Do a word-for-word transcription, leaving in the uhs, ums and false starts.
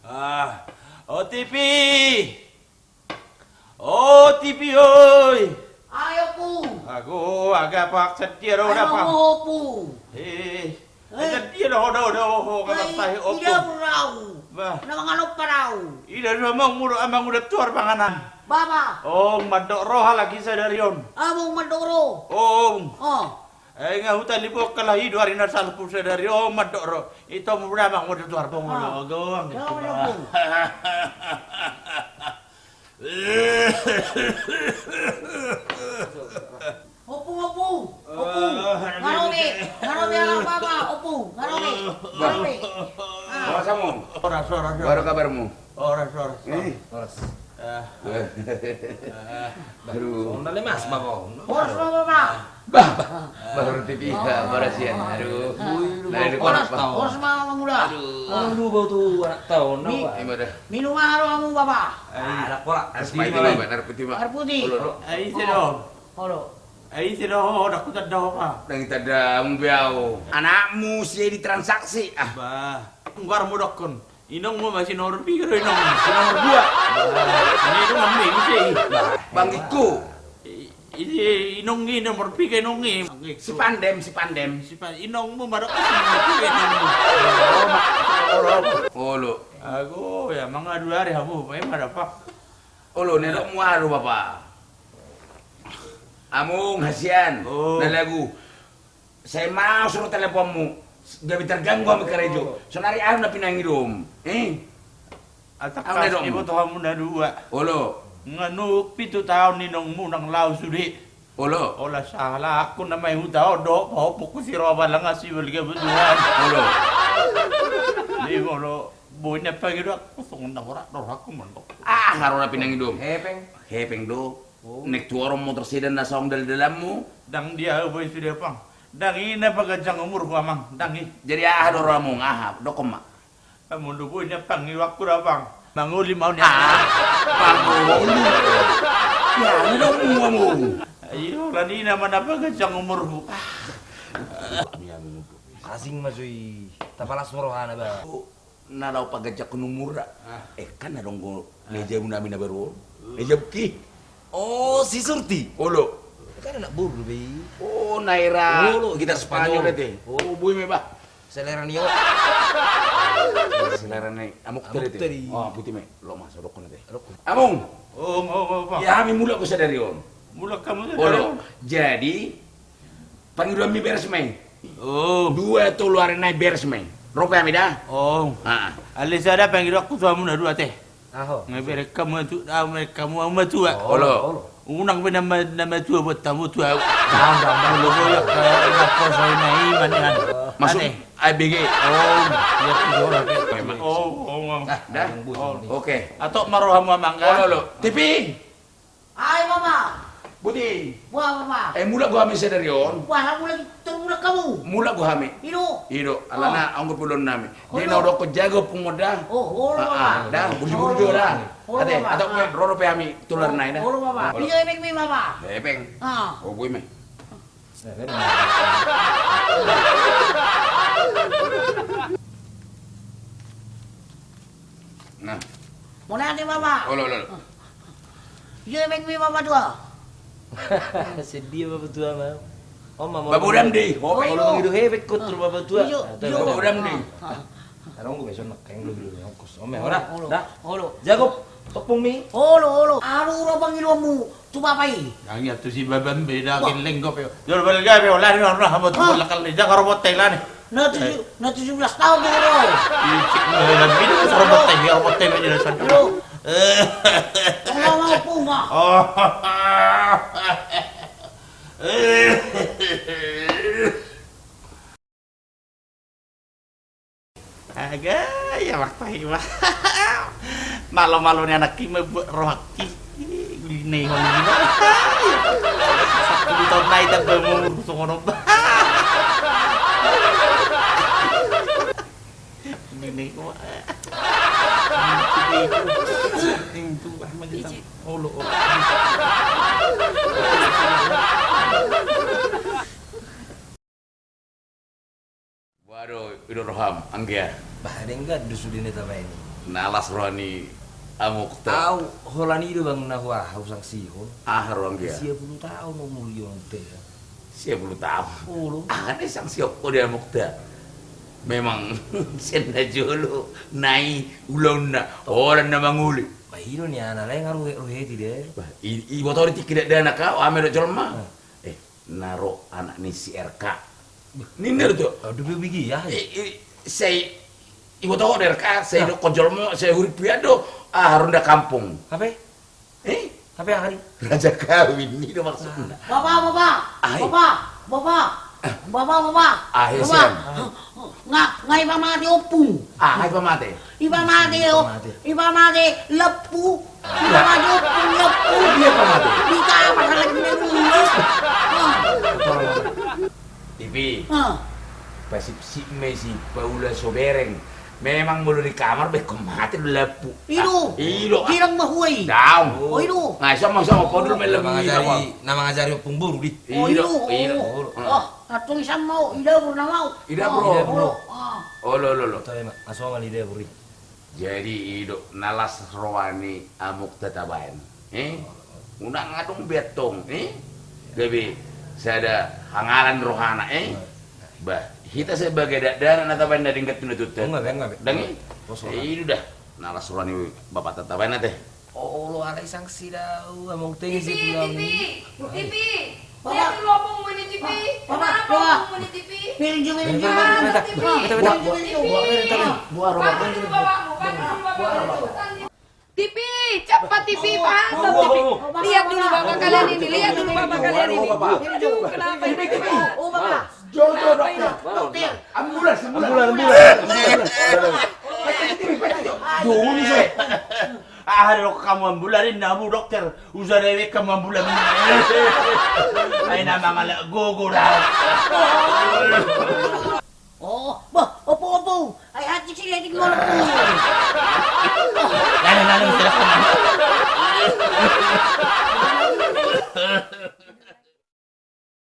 Ah, O T P. O T P oi. Ayo, Pu. Ago, aga paksa dia do. Ayo, dapa. Pu. Eh, eh, dia do, do, do, ho, eh, kata saya, Opu. Ida berau. Bah. Na mangalop parau. Ida do amang muda, amang uda tuar panganan. Bapa. Oh, mandok roha lagi sadari on. Amang mandok ro. Oh. Oh. Eh, nga huta libok kalahi dua hari na salpu sadari on mandok ro. Ito muda amang uda tuar pongolo. Ah. Gawang. Gawang, Opu. Opu, Opu, Opu. Ngarobe, ngarobe ala bapa, Opu, ngarobe, ngarobe. Ah. Horas, Among. Horas, horas, horas. Baru kabarmu? Horas, horas. Eh. Horas. Ah. Eh. Ah. Aduh. Sonda le mas, bapa. Horas, bapa. Bah, bah, bah, roti pia, barasian. Aduh. Nah, ini horas, horas, ma, Amang uda. Aduh. Aduh, bau tu anak taon, mi-, apa? Minum aha do hamu, bapa? Anak pola. Es pahit, bapa, air putih, bapa. Air putih. Olo, olo. Ai, ise do? Olo. Ai, ise do, ho, ho, dak hutanda ho, bapa. Dang itanda, mung beau. Anakmu, si Edi transaksi, ah. Bah, nggar mu dokkon. Inongmu ma si nomor piga do inong? Si nomor dua. Bah, ini do ngambil ise i. Bah, bangkiku. I-, isi inong i nomor piga inong i? Si Pandem, si Pandem. Si Pa-, inongmu ma dokkon si nomor piga inongmu? Olo. Ago, ya, mangadu ari hamu, pa, ima dapak. Olo, nedokmu aru, bapa. Among hasian. Oh. Na lagu. Sai maos ro teleponmu, gabe terganggu hami karejo. Sonari ahu na pinangidom. Eh? Atak ahu na pas dom. Iboto hamu na dua. Olo. Nga nunga pitu taon inongmu nang laho sude. Olo. Ola sahalakku na mai huta on do, pahompungku si Roba langa si Balga Butuhan. Olo. Di olo, boi na pangido aku songon na horas do aku mandok. Ah, nga ro na pinangidom. Hepeng. Hepeng do. Oh. Nek tu orom motor sedan na saong daldalanmu. Dang dia boi sude pang. Dang i na paganjang umurhu, amang, dang i. Jadi aha do ro among, aha, dokkon ma. Among do boi na pangido aku do, amang. Mangoli ma au ni. Ah, mangoli. Ya, ni do mu among. Iyo, lan i nama na paganjang umurhu. Asing ma so i, tapalas ma rohana ba. Oh. Na laho paganjangkon umur da. Ah. Eh, kan adong do meja nami na baru on. Meja buki. Oh, si Surti. Olo. Kan anak boru be i. Oh, na era gitar Spanyol ate. Oh, boi ma i bah. Selera ni o. Selera ni amok tadi. Oh, putih ma i. Lo ma, so dokkon ate. Among. Oh, oh, oh, bah. Ya, hami mulak do sadari on. Mulak hamu sadari on. Olo. Jadi, pangidoanmi beres ma i. Oh. Dua tolu ari nai beres ma i. Ro pe hami da. Oh. Ah. Alai sada pangidoanku tu hamu na dua ate. Aho. Nga bereng hamu tu, ahu bereng hamu, ahu matua. Olo. Unang pe na ma-, na matua buat hamu tu ahu. Dang, dang, dang. Olo, boya ka, na poso i na i manian. Masuk A B G. Oh, iya tu olo pe. Oh, oh. Ah, da. Oke. Atok ma ro hamu amang. Olo, olo. T V. Ai, bapa. Boti. Boha, bapa? Eh, mulak do hami sadari on. Boha, mulak, mulak hamu? Mulak do hami. I do? I do. Alana anggo pulon nami. Jadi na hudokkon jago punguan da. Oh, olo, bapa. Da, burju-burju da. Ate, atok pe, ro do pe hami tu ari nai da. Olo, bapa. Piga hepengmi, bapa? Hepeng. Ah. Oh, boi ma i. Nah. Mauliate, bapa. Olo, olo, olo. Iya, hepengmi, bapa tua. Sedia, bapa tua ma. Om, bapa uda ma di. Hope. Olo, mangido hepeng kotor, bapa tua. Iya, iya. Bapa uda ma di. Adong do beson nak kaeng do dulu ongkos. Om, ora. Olo. Da. Olo. Jago topungmi. Olo, olo. Aru ro pangidoanmu. Tu bapa i. Dang i, tu si bapa be da gelleng do pe. Jolo bal gabe olah ni, olah hamu tu lakal ni, jago robot Thailand ni. Na tujuh, na tujuh belas taon do ro. Icik na lebih do robot Thailand, robot Thailand jadi satu. Olo. Olo, mau punga. Oh. Aga, ia martahi ma. Malo-malo ni anakki ma buat rohakki. Gulina i hon ma. Sapuluh taon nai tamba umur songon on ba. Gulina i hon ma. Olo, olo. Aduh, i do roham, anggia. Bah, denggan do sude na tabaen i. Na las roha ni amokta. Au, holan i do bang na hua, husangsihon. Aha ro, anggia? Sia pulu taon umur i amokta. Sia pulu taon? Olo. Aha na disangsihon ho di amokta? Memang sian na jolo, na i ulaonna, holan na mangoli. Bah, i do nian, alai nga ruhet-ruheti de. Bah, i, iboto ho di tingki dakdanak au, ame dohot jolma. Eh. Eh, na ro anak ni si R K. Ninna do tu. Aduh, be bigi ya. I, i, sai, iboto ho do R K, sai do ko jolma, sai hurip ia do, ah, ronda kampung. Apa? Eh? Apa yang hari? Raja kawin, i do maksudna. Bapak, bapak, bapak, bapak, bapak, bapak. Ah, iya, Sian. Nga, nga i pamate ompung. Ah, i pamate. I pamate, i pamate lempu. I pamate ompung lempu. Iya, pamate. Di kamar lagi main bola. Tipi. Ah. Pasipsip ma i si paula so bereng. Memang molo di kamar, be ingkon mate do lempu. I do. Ah, i do. Girang ma hua i. Daong. Oh, i do. Nga, sama-sama kodul main lempu. Na mangajari ompung boru di. Oh, i do. I do. Oh, antong i sama, i dapur nama. I dapur. Olo, olo, olo. Asongan i dapur i. Jadi i do na las roha ni amokta tabaen, eh? Unang adong be antong, eh? Gabe sada hangalan rohana, eh? Bah, hita sebagai dakdanak na tabaen na denggan tu na tutu. Ndang i? Eh, i do da na las roha ni bapakta tabaen ate. Olo, alai sangsi do au, amokta i. Tipi, tipi. Lihat dulu ompungmu ini, Tipi. Mana ompungmu ini, Tipi? Pinjam, pinjam. Mana, Tipi? Pinjam, pinjam. Panggil dulu bapakmu, panggil dulu bapakmu. Tipi, cepat, Tipi, panggil, Tipi. Lihat dulu bapak kalian ini, lihat dulu bapak kalian ini. Aduh, kenapa ini, Tipi? Oh, bapak. Jodoh, dokter. Dokter. Ambulans, ambulans. Ambulans, ambulans. Dulu ni, saya. Ah, ada lo kamu ambulan ini, namu dokter. Usa dewek kamu ambulan ini. Ai na mangalap gogo da. Oh, bah, opo, opo. Ai hati si letik ngolok.